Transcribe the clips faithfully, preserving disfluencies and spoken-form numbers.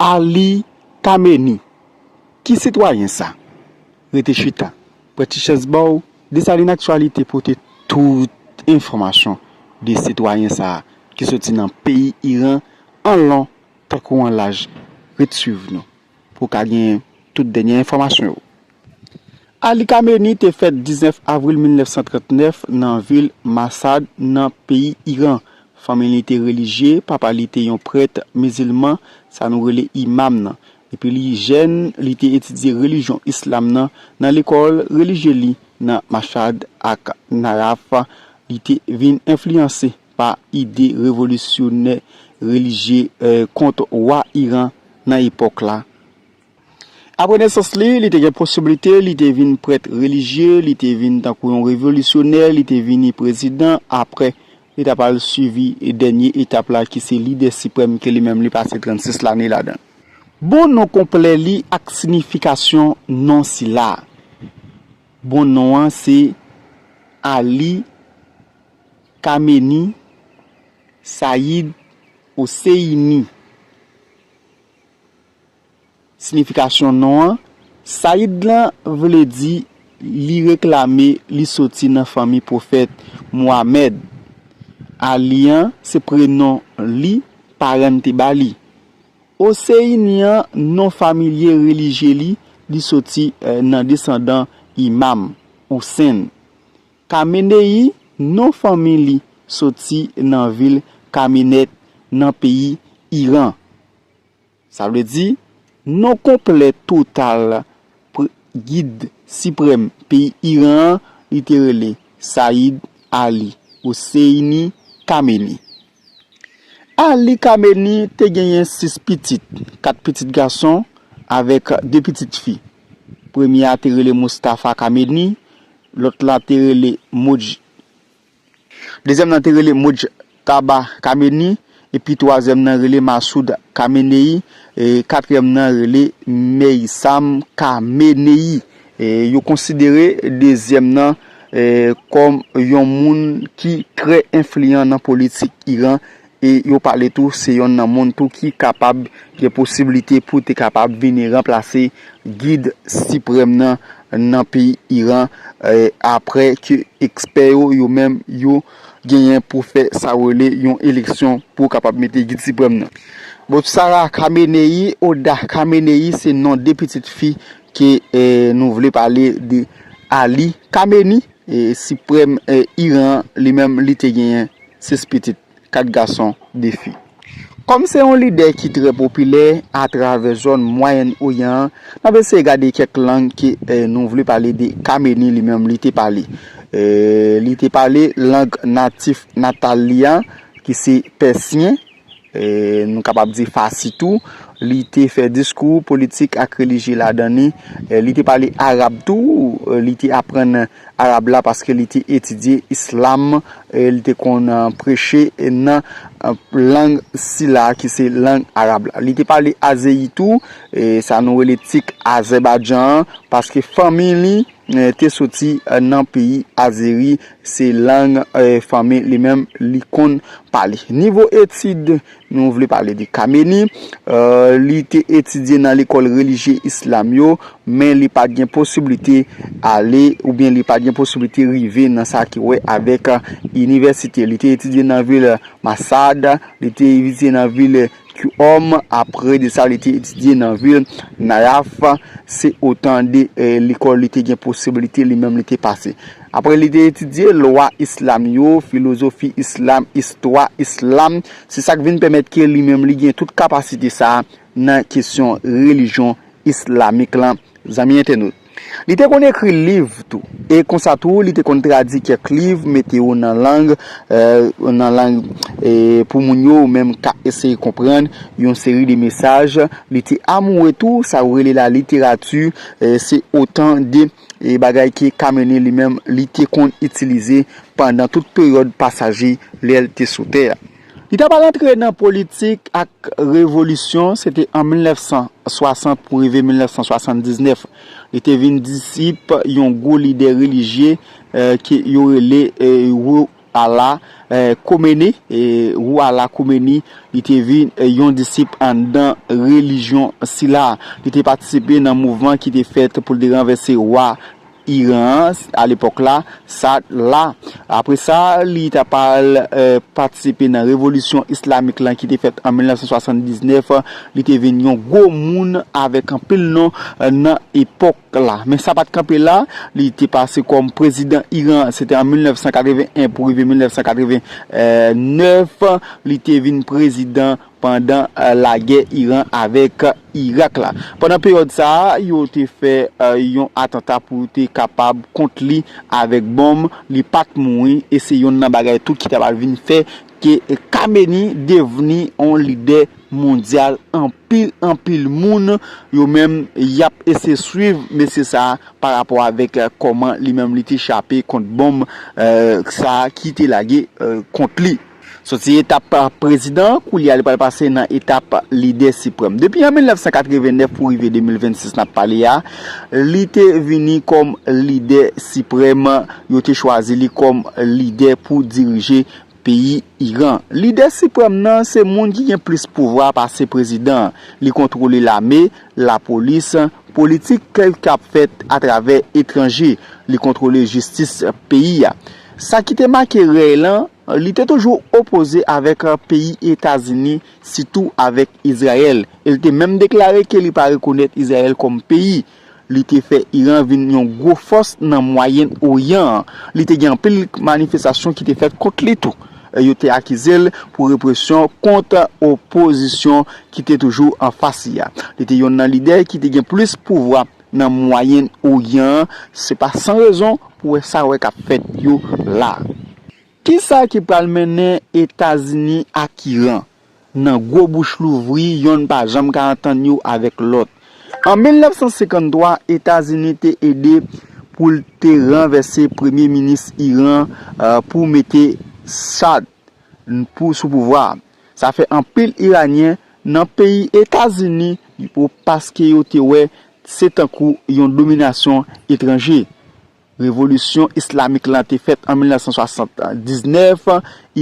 Ali Kameni. Ki sitwayen sa? Rete chita. Pran ti chèz ba w. Desalin Aktyalite pote tout enfòmasyon de sitwayen sa a ki soti nan peyi Iran an lon tankou an laj. Ret swiv nou pou w ka gen tout dènye enfòmasyon yo. Ali Kameni te fèt diznèf avril mil nèf san trannèf nan vil Mashhad, nan peyi Iran. Fanmi li te relijye, papa li te yon prèt mizilman, sa nou rele imam nan. Depi li jèn, li te etidye relijyon islam nan nan lekòl relijye li nan Mashhad ak Najaf. Li te vin enfliyanse pa ide revolisyonè relijye, eh, kont wa Iran nan epòk la. Apre nesans li, li te gen posiblite, li te vin prèt relijye, li te vin tankou yon revolisyonè, li te vini prezidan, apre li ta pral swivi dènye etap la ki se lidè siprèm ke li menm li pase trannsis lane ladan. Bon non konplè li ak siyifikasyon non sila. Bon non an se Ali Kameni Sayid Oseyini. Siyifikasyon non an, Sayid lan vle di li reklame li soti nan fanmi pwofèt Mohammed. Ali an se prenon li paran te ba li. Oseyini an non familye relijye li, li soti, eh, nan desandan imam Hussein. Kameneyi, non fanmi li soti nan vil Kamenet nan peyi Iran. Sa vle di, non konplè total gid siprèm peyi Iran an, li te rele Sayid Ali Hosseini Kameni. Ali Kameni te genyen sis pitit, kat pitit gason avèk de pitit fi. Premye a te rele Mustafa Kameni, lòt la te rele Moj Dezyèm nan te rele Mojtaba Kameni, epi twazyèm nan rele Masoud Kamenei, e katriyèm nan rele Meysam Kamenei. E yo konsidere dezyèm nan, e, kòm yon moun ki trè enfliyan nan politik Iran, e yo pale tou se yonn nan moun tou ki kapab gen posiblite pou te kapab vini ranplase gid siprèm nan nan peyi Iran, e, apre ke ekspè yo, yo menm, yo genyen pou fè sa yo rele yon eleksyon pou kapab mete gid siprèm nan. Bon, Sarah Khamenei, Oda Khamenei, se non de pitit fi ke, e, nou vle pale de Ali Khamenei, e, siprèm, e, Iran, li menm, li te genyen sis pitit, kat gason, de fi. Kòm se yon lidè ki trè popilè atravè zòn Mwayen Oryan an, n ap eseye gade kèk lang ke, e, nou vle pale de Khamenei li menm li te pale. E, li te pale lang natif natal li an, ki se pèsyen, e, nou kapab di fasi tou. Li te fè diskou politik ak relijye ladan li. E, li te pale arab tou. E, li te aprann arab la paske li te etidye islam, e li te konn, e, preche nan, e, lang sila ki se lang arab la. Li te pale azeri tou, e sa nou rele tik Azèbadjan an, paske fanmi li, e, te soti, e, nan peyi Azeri, se lang, e, fanmi li menm li konn pale. Nivo etid, nou vle pale de Khamenei, e, li te etidye nan lekòl relijye islam yo, men li pa t gen posiblite ale, oubyen li pa t gen posiblite rive nan sa ki wè avèk, e, inivèsite. Li te etidye nan vil Mashhad, li te etidye nan vil Qom, apre de sa, li te etidye nan vil Najaf. Se otan de, e, lekòl li te gen posiblite li menm li te pase. Apre li te etidye lwa islam yo, filozofi islam, istwa islam, se sa k vin pèmèt ke li menm li gen tout kapasite sa a nan kesyon relijyon islamik lan, zanmi entènot. Li te konn ekri liv tou. E konsa tou, li te konn tradui kèk liv, mete yo nan lang, e, nan lang, e, pou moun yo menm ka eseye konprann yon seri de mesaj. Li te amoure tou sa yo rele laliterati, e, se otan de, e, bagay ke Khamenei li menm li te konn itilize pandan tout peryòd pasaj li lè l te sou tè a. Li ta pral antre nan politik ak revolisyon, se te an mil nèf san swasant pou rive mil nèf san swasanndiznèf. Li te vin disip yon gwo lidè relijye, e, ke yo rele, e, Ruhollah, eh, Khomeini, eh, Ruhollah Khomeini, li te vin, eh, yon disip anndan relijyon sila. Li te patisipe nan mouvman ki te fèt pou l te ranvèse wa Iran an, a lepòk la, Shah la. Apre sa, li ta pral, eh, patisipe nan revolisyon islamik lan ki te fèt an mil nèf san swasanndiznèf. Li te vin yon gwo moun avèk anpil non, eh, nan epòk la. Men sa pa t kanpe la, li te pase kòm prezidan Iran, se te an mil nèf san katreven en pou rive mil nèf san katreven nèf, li te vin prezidan pandan, eh, lagè Iran avèk Irak la. Pandan peryòd sa a, yo te fè, eh, yon atanta pou te kapab kont li avèk bonm, li pa t mouri, e se yonn nan bagay tou ki ta pral vin fè ke Khamenei devni yon lidè mondyal anpil, anpil moun, yo menm, y ap eseye swiv mesye sa a pa rapò avèk, eh, kòman li menm li te chape kont bonm, eh, sa a ki te lage, eh, kont li. Soti etap, eh, prezidan, koulye a li pral pase nan etap lidè siprèm. Depi an mil nèf san katreven nèf pou rive de mil vennsis n ap pale a, li te vini kòm lidè siprèm, yo te chwazi li kòm lidè pou dirije peyi Iran. Lidè siprèm nan se moun ki gen plis pouvwa pase prezidan an. Li kontwole lame, lapolis, politik k ap fèt atravè etranje. Li kontwole jistis peyi a. Sa ki te make rèy lan, li te toujou opoze avèk peyi Etazini, sitou avèk Izrayèl. E li te menm deklare ke li pa rekonèt Izrayèl kòm peyi. Li te fè Iran vin yon gwo fòs nan Mwayen Oryan an. Li te gen anpil manifestasyon ki te fèt kont li tou. E yo te akize l pou represyon kont opozisyon ki te toujou anfas li a. Li te yonn nan lidè ki te gen plis pouvwa nan Mwayen Oryan an. Se pa san rezon pou wè sa wè k ap fèt yo la. Kisa ki pral mennen Etazini ak Iran nan gwo bouch louvri, yonn pa janm ka antann yo avèk lòt? An mil nèf san senkanntwa, Etazini te ede pou l te ranvèse premye minis Iran, eh, pou mete Shah pou, sou pouvwa a. Sa fè anpil Iranyen nan peyi Etazini, pou, paske yo te wè se tankou yon dominasyon etranje. Revolisyon islamik lan te fèt an mil nèf san swasanndiznèf.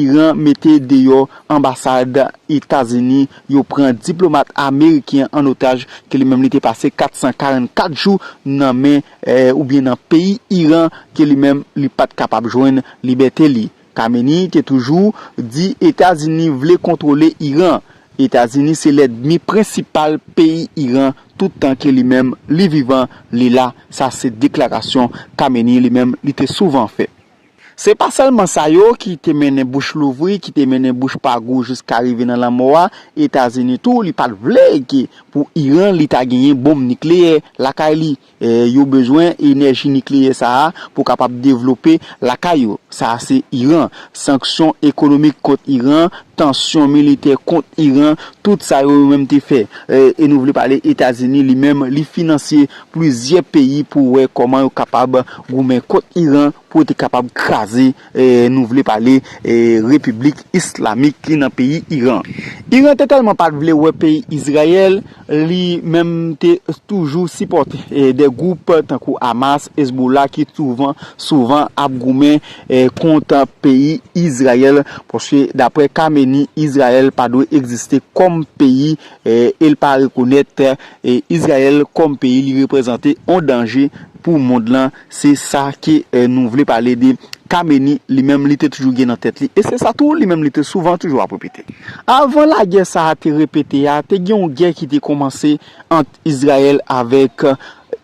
Iran mete deyò anbasad Etazini, yo pran diplomat ameriken an otaj, ke li menm li te pase kat san karannkat jou nan men, eh, oubyen nan peyi Iran, ke li menm li pa t kapab jwenn libète li. Khamenei te toujou di Etazini vle kontwole Iran. Etazini se lènmi prensipal peyi Iran, tout tan ke li menm li vivan, li la. Sa se deklarasyon Khamenei li menm li te souvan fè. Se pa sèlman sa yo ki te mennen bouch louvri, ki te mennen bouch pa gou jiska rive nan lanmò a. Etazini tou, li pa t vle ke pou Iran li ta genyen bonm nikleyè lakay li. Eh, yo bezwen enèji nikleyè sa a pou kapab devlope lakay yo. Sa a se Iran. Sanksyon ekonomik kont Iran, tansyon militè kont Iran, tout sa yo, yo menm te fè. Eh, e nou vle pale Etazini li menm, li finanse plizyè peyi pou wè kòman yo kapab goumen kont Iran, pou yo te kapab kraze, eh, nou vle pale, eh, Repiblik Islamik ki nan peyi Iran. Iran te tèlman pa t vle wè peyi Izrayèl, li menm te toujou sipòte, eh, de gwoup tankou Hamas, Hezbollah ki souvan, souvan ap goumen, eh, kont peyi Izrayèl, paske daprè Khamenei, Izrayèl pa dwe egziste kòm peyi, eh, e l pa rekonèt, eh, Izrayèl kòm peyi, li reprezante yon danje pou mond lan. Se sa ke, eh, nou vle pale de Khamenei, li menm, li te toujou gen nan tèt li. E se sa tou, li menm, li te souvan toujou ap repete. Avan lagè sa a te repete a, te gen yon gè ki te kòmanse ant Izrayèl avèk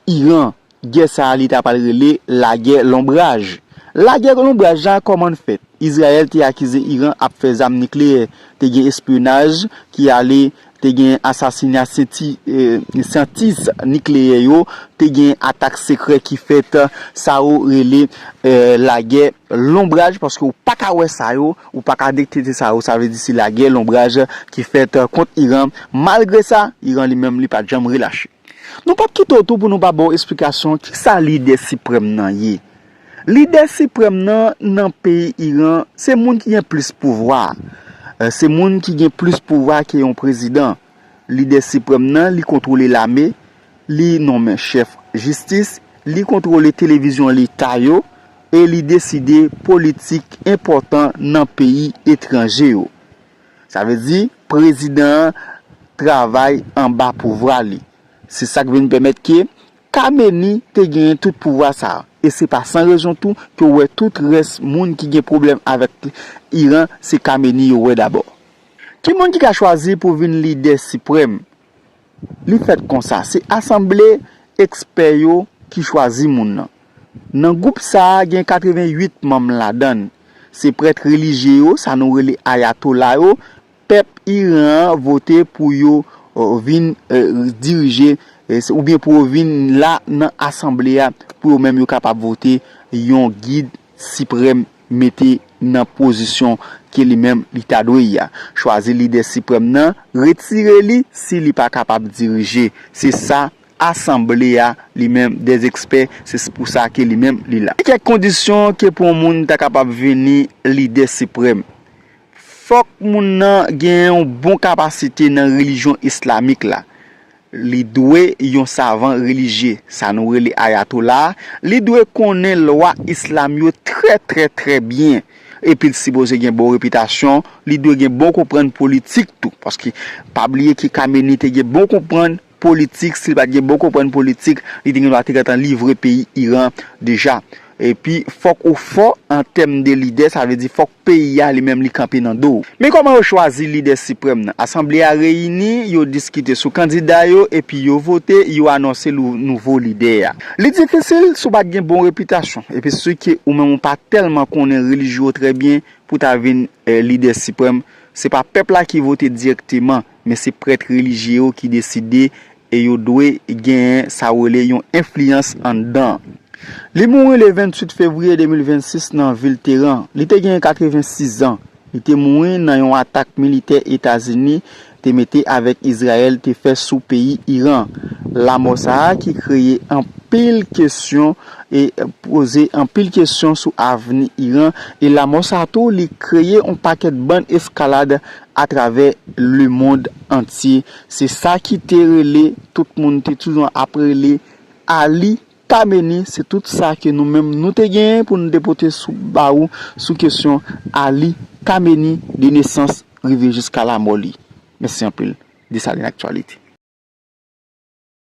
Iran. Gè sa a, li ta pral rele lagè lonbraj. Lagè lonbraj la, kòman l fèt? Izrayèl te akize Iran ap fè zam nikleyè. Te gen espyonaj ki ale, te gen asasina syenti-, eh, syantis nikleyè yo, te gen atak sekrè ki fèt, sa yo rele, eh, lagè lonbraj, paske ou pa ka wè sa yo, ou pa ka detekte sa yo, sa vle di se lagè lonbraj ki fèt kont Iran. Malgre sa, Iran li menm li pa t janm relache. Nou p ap kite w tou pou nou pa ba w esplikasyon kisa lidè siprèm nan ye. Lidè siprèm nan, nan peyi Iran, se moun ki gen plis pouvwa. Eh, se moun ki gen plis pouvwa ke yon prezidan. Lidè siprèm nan, li kontwole lame, li nonmen chèf jistis, li kontwole televizyon leta yo, e li deside politik enpòtan nan peyi etranje yo. Sa vle di, prezidan an travay anba pouvwa li. Se sa k vin pèmèt ke Kameni te genyen tout pouvwa sa a. E se pa san rezon tou ke w wè tout rès moun ki gen pwoblèm avèk Iran, se Kameni yo wè dabò. Ki moun ki ka chwazi pou vin lidè siprèm? Li fèt konsa, se asanble ekspè yo ki chwazi moun nan. Nan gwoup sa a, gen katreventuit manm ladan l. Se prèt relijye yo, sa nou rele ayatola yo, pèp Iran an vote pou yo, eh, vin, eh, dirije, eh, oubyen pou yo vin la nan asanble a, pou yo menm yo kapab vote yon gid siprèm mete nan pozisyon ke li menm li ta dwe ye a. Chwazi lidè siprèm nan, retire li si li pa kapab dirije. Se sa asanble a li menm, dè ekspè, se pou sa ke li menm li la. Gen kèk kondisyon ke pou yon moun ta kapab vini lidè siprèm. Fòk moun nan gen yon bon kapasite nan relijyon islamik la. Li dwe yon savan relijye, sa nou rele ayatola a. Li dwe konnen lwa islam yo trè, trè, trè byen. Epi l sipoze gen bon repitasyon, li dwe gen bon konprann politik tou. Paske pa bliye ke Kameni te gen bon konprann politik, si l pa t gen bon konprann politik, li te gen dwa te gentan livre peyi Iran deja. Epi, fòk ou fò an tèm de lidè, sa vle di fòk peyi a li menm li kanpe nan do w. Men kòman yo chwazi lidè siprèm nan? Asanble a reyini, yo diskite sou kandida yo, epi yo vote, yo anonse lou-, nouvo lidè a. Li difisil si w pa t gen bon repitasyon, epi si ke ou menm ou pa tèlman konnen relijyon trè byen pou ta vin, eh, lidè siprèm. Se pa pèp la ki vote dirèkteman, men se prèt relijye yo ki deside e yo dwe genyen sa yo rele yon enfliyans anndan. Li mouri le venntuit fevriye de mil vennsis nan vil Teran. Li te genyen katrevensis an. Li te mouri nan yon atak militè Etazini te mete avèk Izrayèl te fè sou peyi Iran. Lamò sa a ki kreye anpil kesyon e poze anpil kesyon sou avni Iran. E lamò sa a tou, li kreye yon pakèt bann eskalad atravè lemonn antye. Se sa ki te rele, tout moun te toujou ap rele Ali Kameni. Se tout sa ke nou menm nou te genyen pou nou te pote sou ba ou sou kesyon Ali Kameni, de nesans rive jiska lamò li. Mèsi anpil. Desalin Aktyalite.